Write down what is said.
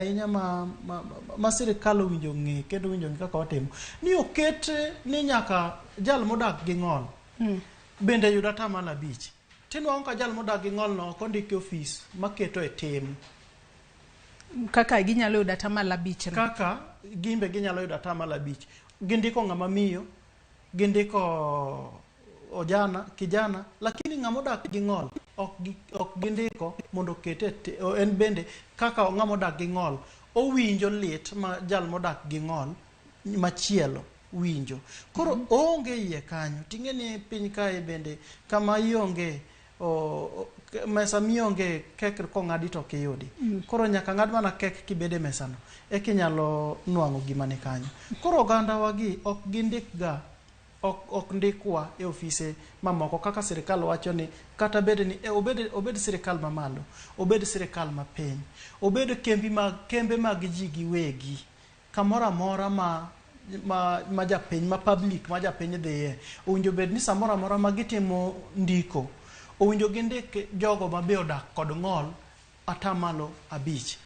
Ahinya ma sirikal owinjo ng'e kendo owinjo ng'e kaka watimo ni oket ni nyaka jal modak gi ng'ol bende yud 5% tinwang'o ka jal modak gi ng'ol no ok ondiki e ofis maketo e tim kaka ginyalo yudo 5% no. Kaka gimbe ginyalo yudo 5%. Gindiko ng'ama miyo, gindiko ojana kijana, lakini ng'ama odak gi ng'ol ok gindiko mondo okete en bende kaka ng'ama odak gi ng'ol owinjo lit ma jal modak gi ng'ol machielo winjo. Koro oonge iye kanyo. Ting'e ni piny kae bende kama ionge mesa mionge kek kong'adi to ok iyudi. Koro nyaka ng'ad mana kek kibede mesano eka inyalo nwang'o gima ni kanyo. Koro oganda wagi ok gindik ga, ok ndikwa e ofise mamoko kaka sirikal wacho ni kata bed ni obed sirikal mamalo, obed sirikal mapiny, obed kembi mag kembe mag ji giwegi, kamoro amora ma japiny, ma public, ma japiny dhiye, owinjo bed ni samoro amora ma gitimo ndiko, owinjo gindik jogo ma be odak kod ng'ol 5%.